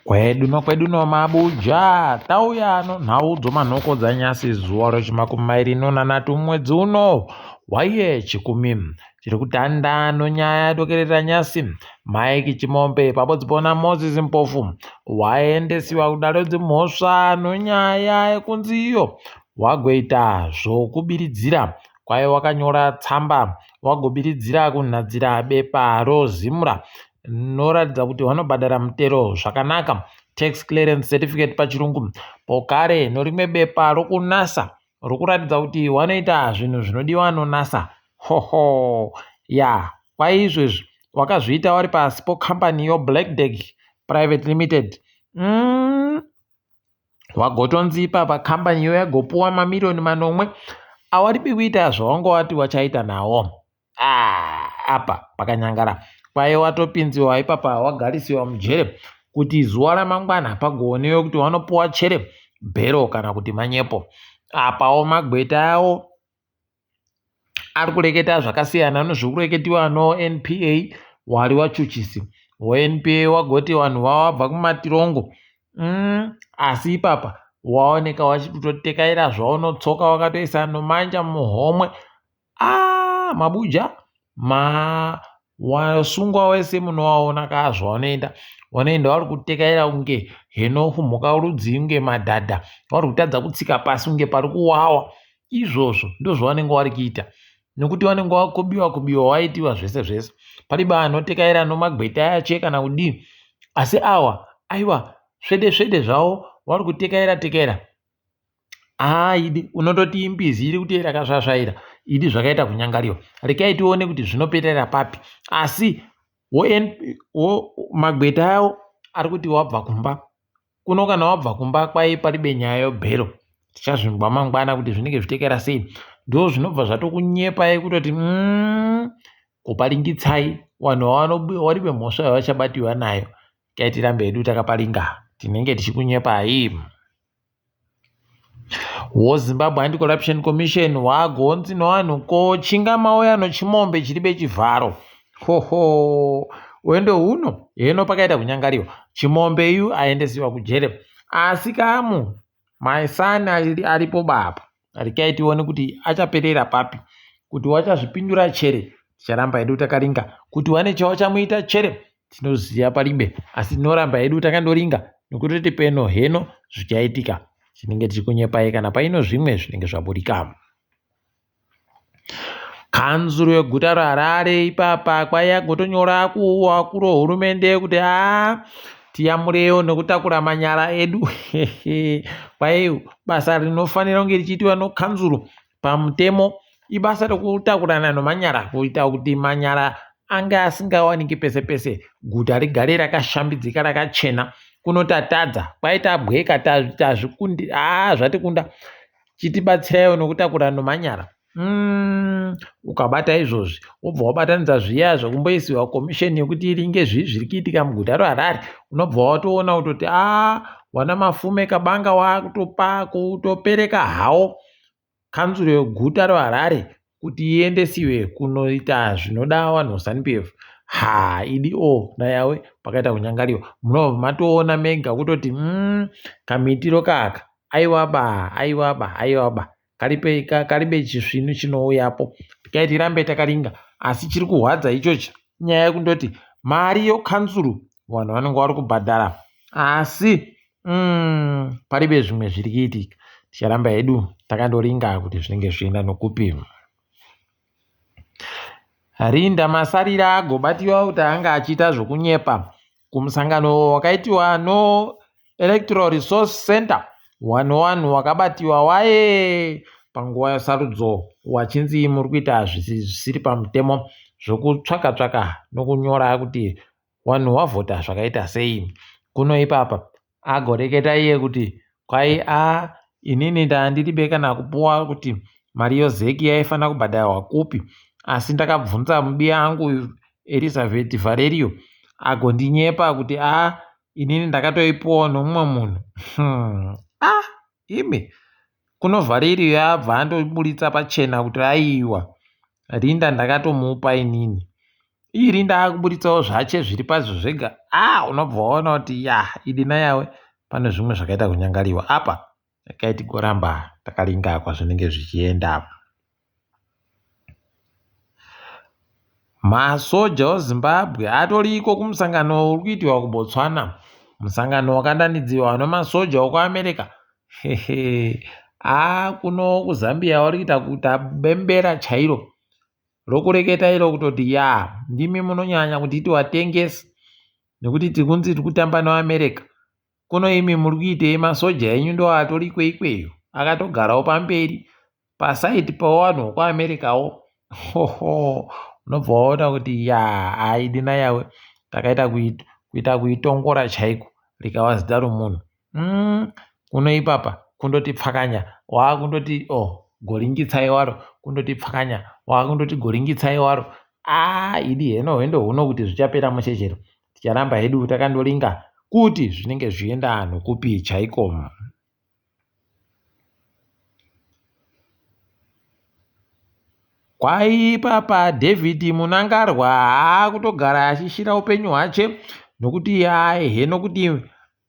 Kwedu nokwedu nomabuja tauya nonhau dzomanhoko dzanyasi zuva rechimakumi mairi nonanhatu mwedzi uno waiye chikumi. Tiri kutanda nonyaya yadokerera nyasi Mike Chimombe pabodzipo naMoses Mpofu waendesiwa kudare dzimhosva nonyaya yekunzi iyo wagoita zvokubiridzira kwaive wakanyora tsamba wagobiridzira kunhadzira bepa roZimra rinoratidza kuti vanobhadhara mutero zvakanaka, tax clearance certificate pachirungu, pokare norimwe bepa rokuNASA rokuratidza kuti vanoita zvinhu zvinodiwa noNASA. Hoho ya kwai izvezvi wakazviita wari pasi pokambani yoBlack Deck Private Limited. Wagotonzi ipapa kambani iyo yagopuwa mamiriyoni manomwe awaripi kuita zvawanga wati wachaita nawo. Ah, apa pakanyangara kwaye watopinziwa ipapa wagarisiwa mujere kuti zuva ramangwana pagoonewe kuti wanopuwa chere bhero kana kuti manyepo. Apawo magweta awo ari kureketa zvakasiyana nezviri kureketiwa noNPA wari wachuchisi weNPA wagoti vanhu vawabva kumatirongo asi ipapa waoneka wachitotekaira zvavo notsoka wakatoisa nomanja muhomwe. Aaah mabuja ma wasungwa wese munovaona kaa zvavanoenda vanoenda vari kutekaira kunge heno kumhuka rudzi kunge madhadha vari kutadza kutsika pasi kunge pari kuwawa izvozvo ndozvavanenge vari kuita nekuti vanenge vakubiwa kubiwa waitiwa zvese zvese pariba anotekaira nomagweta ache kana kudii asi awa aiwa svede svede zvavo vari kutekaira tekaira Haa idi unototi imbizi iri kuteera kasvasvaira idi zvakaita kunyangariwa rekai tione kuti zvinoperera papi asi wo magweta awo ari kuti wabva kumba kuno kana wabva kumba kwai paribe nyaya yobhero tichazvinzwa mangwana kuti zvinenge zvitekera sei ndo zvinobva zvatokunyepai kutoti kuparingitsai vanhu waribe mhosva yavachabatiwa nayo kai tirambe hedu takaparinga tinenge tichikunyepai. WoZimbabwe Anti-Corruption Commission wagonzi nowanhu ko chinga mauya nochimombe chiri bechivharo hoho wendo huno heno pakaita kunyangariwa chimombe iyu aendesiwa kujere asi kamu my son aripo bapa rekai tione kuti achaperera papi kuti wachazvipindura chere ticharamba hedu takaringa kuti wane chawachamuita chere tinoziva paribe asi tinoramba hedu takandoringa nokutoti peno heno zvichaitika tinenge tichikunyepai kana paino zvimwe zvinenge zvaburika. Kanzuru yeguta reHarare ipapa kwaiya gotonyora kuvakuru vehurumende kuti haa tiyamurewo nekutakura manyara edu kwai basa rinofanira kunge richiitwa nokanzuru pamutemo ibasa rekutakurana nomanyara kuita kuti manyara ange asingawaniki pese pese guta rigare rakashambidzika rakachena kunotatadza kwaita bweka tazvikundi haa zvatikunda chitibatsiraiwo nokutakura nomanyara ukabata izvozvi wobva wabatanidza zviya zvekumboisiwa komisheni yekuti iringe zvii zviri kuitika muguta reHarare unobva watoona kutoti aa wana Mafume Kabanga wakutopa kutopereka hawo kanzuro yeguta reHarare kuti iendesiwe kunoita zvinoda vanhu veZanu PF ha idi o nayawe pakaita kunyangariwa munobva matoona mega kutoti kamitiro kaka aiwaba aiwaba aiwaba karibe chisvinu chinouyapo tikai tirambe takaringa asi chiri kuhwadza ichochi inyaya yekundoti mari yokanzuru vanhu vanenge vari kubhadhara asi paribe zvimwe zviri kuitika ticharamba hedu takandoringa kuti zvinenge zvichienda nokupi. Rinda Masarira agobatiwa kuti anga achiita zvokunyepa kumusangano wakaitiwa noElectoral Resource Center 11 wakabatiwa waye panguva yesarudzo wachinzi muri kuita zvisiri pamutemo zvokutsvaka tsvaka nokunyora kuti vanhu wavhota zvakaita sei. Kuno ipapa agoreketa iye kuti kwai a inini ndandiribe kana kupuwa kuti mari yozeki yaifanira kubhadharwa kupi asi ndakabvunza mubiya angu Elizabeth Valerio agondinyepa kuti a inini ndakatoipuwawo nomumwe munhu. Ah imi kuno Valerio abva andoburitsa pachena kuti aiwa Rinda ndakatomupa inini. Iri ndaakuburitsawo zvache zviri pazvo zvega. Ah, unobva waona kuti ya idi nayawe pane zvimwe zvakaita kunyangariwa apa. Regai tigoramba takaringa kwazvinenge zvichienda. Masoja oZimbabwe atoriko kumusangano uri kuitiwa kuBotswana. Musangano wakadanidziwa nemasoja okuAmerica. Hehe. Haa kuno kuZambia vari kuita kuita bembera chairo rokureketa iro kutoti ya ndimi munonyanya kutiiti watengesi nekuti tiri kunzi tiri kutamba neAmerica. Kuno imi muri kuitei masoja enyu ndo atoriko ikweyo akatogarawo pamberi pasaidi pevanhu vekuAmericawo hoho unobva waona kuti ya haidi nayawe takaita kuita kuitongora chaiko rikava zita romunhu kuno ipapa kundoti pfakanya waakundoti o oh, goringitsai waro kundoti pfakanya waakundoti goringitsai waro aa idi heno hwendo huno kuti zvichapera muchechero Ticharamba hedu takandoringa kuti zvinenge zvienda nokupi chaiko. Kwaipapa David Munangarwa haakutogara achishira upenyu hwache nokuti heno nokuti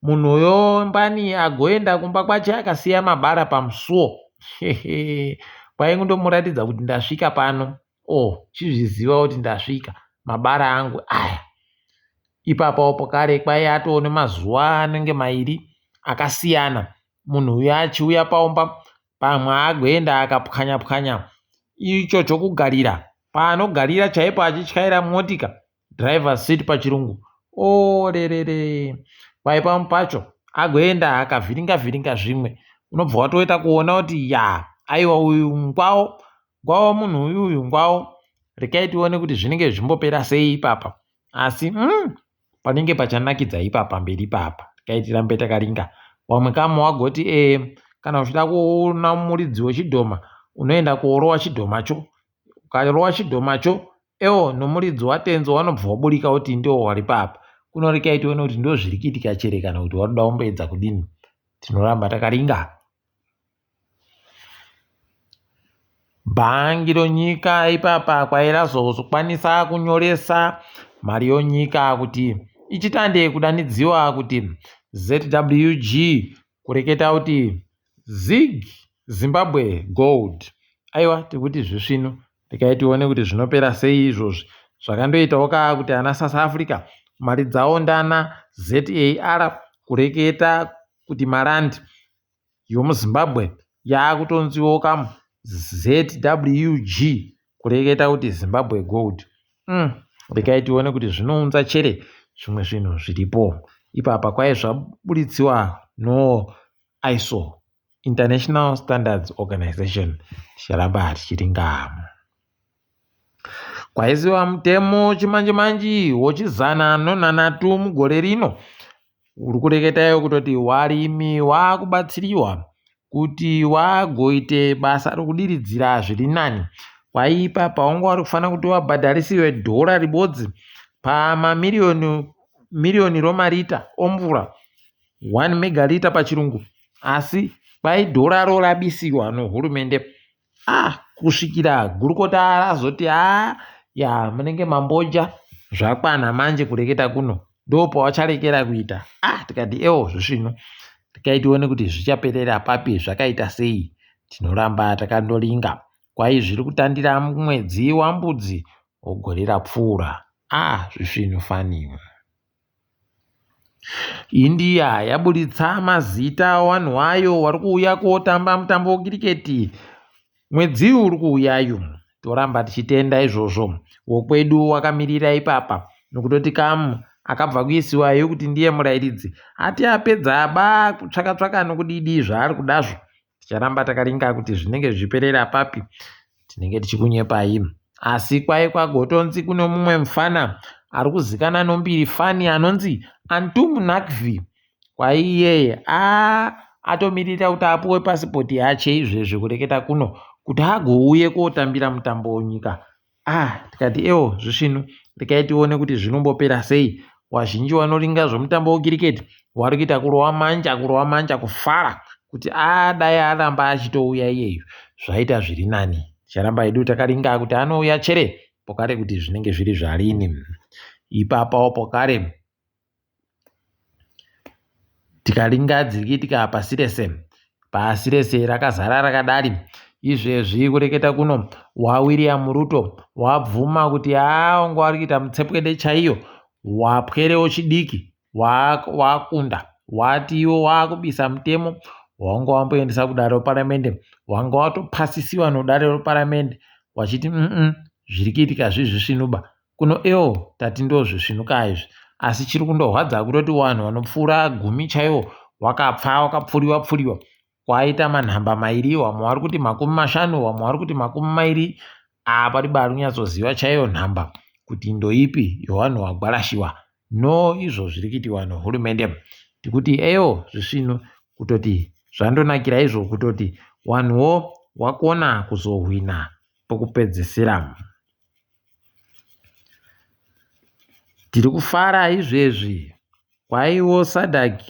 munhuyo mbani agoenda kumba kwache akasiya mabara pamusuo. Hehe kwaingondomuratidza kuti ndasvika pano. Oh, chizviziva kuti ndasvika mabara angu aya. Ipapawo pakare kwaiye atoo nemazuva anenge mairi akasiyana. Munhu uyu achiuya paumba pamwe agoenda akapwanya pwanya icho chokugarira paanogarira chaipo achityaira motika driver seat pachirungu orerere kwai pamwe pacho agoenda akavhiringa vhiringa zvimwe unobva watoita kuona kuti ya aiwa uyu ngwawo ngwawo munhu uyu uyu ngwawo rekai tione kuti zvinenge zvichimbopera sei ipapa asi panenge pachanakidza ipapa mberi ipapa rekai tirambe takaringa wamwe kama wagoti e kana uchida kuona muridzi wechidhoma unoenda kuorowa chidhomacho ukarowa chidhomacho Ewo nomuridzi watenzi wanobva waburika woti ndiwo waripa apa. Kuno rekai tione kuti ndozviri kuitika chere kana kuti waroda kumboedza kudini. Tinoramba takaringa. Bhangi ronyika ipapa kwairazokwanisa kunyoresa mari yonyika kuti ichitande kudanidziwa kuti ZWG kureketa kuti Zig Zimbabwe Gold. Aiwa tikuti zvisvinu Regai tione kuti zvinopera sei izvozvi. Zvakandoitawo kaa kuti ana South Africa mari dzawo ndana ZAR kureketa kuti marandi yomuZimbabwe yaakutonziwo kamu ZWG kureketa kuti Zimbabwe Gold. Regai tione kuti zvinounza chere zvimwe zvinhu zviripo. Ipapa kwai zvaburitsiwa no ISO International Standards Organization ticharamba tichiringa. Kwaisiwa mutemo chimanjimanji wochizana nonhanhatu mugore rino uri kureketayo kutoti warimi waakubatsiriwa kuti wagoite basa rokudiridzira zviri nani. Kwaipa paunga wari kufanira kuti wabhadharisiwe dhora ribodzi pamamiriyoni miriyoni romarita omvura 1 megalita pachirungu asi kwai dhoraro rabisiwa nohurumende ah kusvikira gurukota razoti a ya munenge mamboja zvakwana manje kureketa kuno ndopawacharekera kuita ah tikati ewo zvisvino tikai tione kuti zvichaperera papi zvakaita sei tinoramba takandoringa kwai zviri kutandira mwedzi wambudzi wogore rapfuura ah zvisvino fani India yaburitsa mazita avanhu vayo vari kuuya kotamba mutambo wekiriketi mwedzi uri kuuyayu. Toramba tichitenda izvozvo. Wokwedu wakamirira ipapa nokutoti kamu akabva kuisiwayo kuti ndiye murairidzi ati apedza ba kutsvaka tsvaka nokudidi zvaari kudazvo. Ticharamba takaringa kuti zvinenge zvichiperera papi tinenge tichikunyepai. Asi kwai kwagotonzi kune mumwe mufana ari kuzikana nombiri fani anonzi Antum Nakvi. Kwai iyeye a atomirira kuti apuwe pasipoti yache izvezvi kureketa kuno kuti agouye kotambira mutambo wenyika. Ah, tikati ewo zvisvinu rekai tione kuti zvinombopera sei. Wazhinji wanoringa zvomutambo wekiriketi wari kuita kurova manja kurova manja kufara kuti a dai aramba achitouya iyeyu zvaita zviri nani. Ticharamba hedu takaringa kuti anouya chere. pokare kuti zvinenge zviri zvarini. Ipapawo pokare tikaringa dziri kuitika pasi rese pasi rese rakazara rakadari izvezvi kureketa kuno waWilliam Ruto wabvuma kuti haa wanga wari kuita mutsepwede chaiyo wapwerewo chidiki wakunda wati iwo wakubisa mutemo wanga wamboendesa kudare reparamende wanga watopasisiwa nodare reparamende wachiti mm zviri kuitika zvizvisvinuba Kuno ewo tati ndozvisvinuka izvi asi chiri kundorwadza kutoti wanhu vanopfuura gumi chaiwo wakapfa wakapfuriwa pfuriwa kwaita manhamba mairi wamwe wari kuti makumi mashanu wamwe wari kuti makumi mairi apa riba kunyatsoziva chaiyo nhamba kuti ndoipi yowanhu wagwarashiwa no izvo zviri kuitiwa nohurumende tikuti eyo zvisvinu kutoti zvandonakira izvo kutoti wanhuwo wakona kuzohwina pokupedzisira. Tiri kufara izvezvi kwaiwo SADC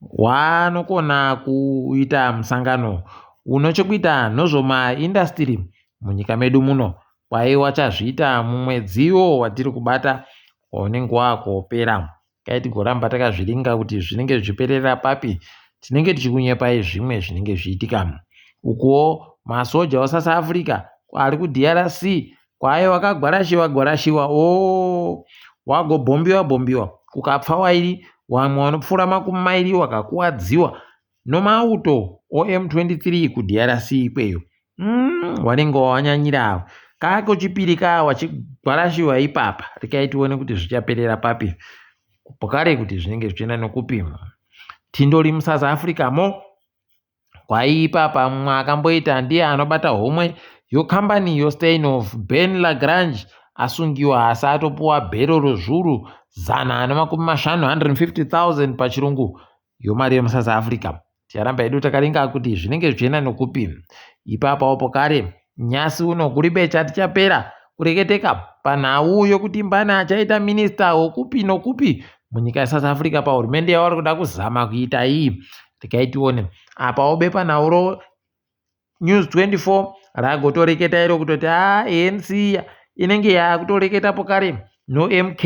wanokona kuita musangano uno chekuita nozvemaindasitiri munyika medu muno. Kwaiwa chazviita mumwedziwo watiri kubata waunenge wakopera. Dai tigoramba takazviringa kuti zvinenge zvichiperera papi tinenge tichikunyepai zvimwe zvinenge zvichiitika. Ukuwo masoja oSouth Africa ari kuDRC kwaye wakagwarashiwa gwarashiwa oo wagobhombiwa bhombiwa kukapfa wairi wamwe wanopfuura makumi mairi wakakuwadziwa nomauto oM23 kuDRC ikweyo. Wanenge wawanyanyira ava. Kakochipiri kaa wachigwarashiwa ipapa. Rekai tione kuti zvichaperera papi. Pokare kuti zvinenge zvichienda nokupi. Tindori muSouth Africa mo. Kwaiipapa mumwe akamboita ndiye anobata homwe yokambani yoSteinhoff Ben Lagrange asungiwa asi atopuwa bhero rezvuru 150 150,000 pachirungu yomari yemuSouth Africa. Ticharamba hedu takaringa kuti zvinenge zvichienda nokupi. Ipapawo pokare nyasi uno kuribe chati chapera kureketeka panhau yokuti Mbani achaita minista wokupi nokupi munyika yeSouth Africa pahurumende yavari kuda kuzama kuita iyi. Regai tione. Apawo bepanhau ro News 24 ragotoreketa iro kutoti haa ANC iya inenge yakutoreketapo kare no MK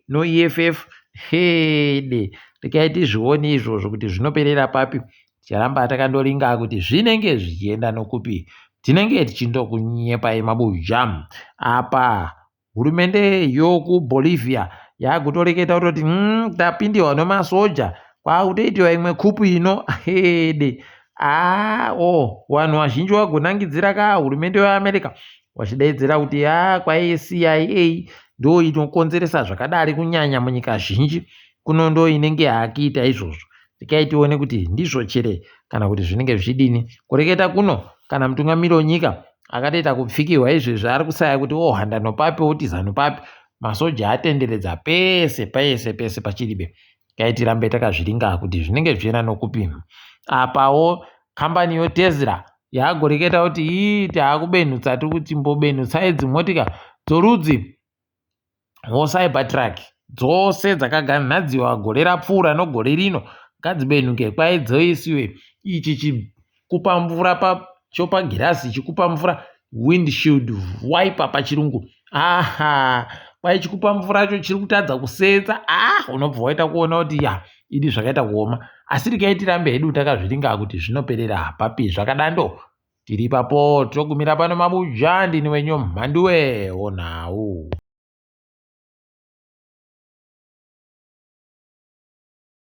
no EFF hede regai tizvione izvozvo kuti zvinoperera papi ticharamba takandoringa kuti zvinenge zvichienda nokupi tinenge tichindokunyepai mabuja apa Hurumende yokuBolivia yakutoreketa kutoti tapindiwa nemasoja kwakutoitiwa imwe kupu ino hede aa o vanhu vazhinji vagonangidzira ka hurumende yeAmerica vachidaidzira kuti haa kwai CIA ndo inokonzeresa zvakadari kunyanya munyika zhinji kuno ndo inenge yakuita izvozvo rekai tione kuti ndizvo chere kana kuti zvinenge zvichidini kureketa kuno kana mutungamiri wenyika akatoita kupfikirwa izvezvi ari kusaya kuti ohanda nopapi otiza nopapi masoja atenderedza pese pese pese pachiribe kai tirambe takazviringa kuti zvinenge zvichienda nokupi apawo kambani yotesla yagoreketa kuti ii taakubenhutsa tiri kuti mbobenhutsai dzimotika dzorudzi woCybertruck dzose dzakaganhadziwa gore rapfuura nogore rino ngadzibenuke kwai dzoisiwe ichi chikupa mvura chopagirazi chikupa mvura windshield wiper pachirungu aha kwai chikupa mvura cho chiri kutadza kusetsa ah unobva waita kuona kuti ya idi zvakaita kuoma asi regai tirambe hedu takazviringa kuti zvinoperera papi zvakadando Tiri ipapo togumira pano mabuja ndini wenyu Mhanduwe wonhau.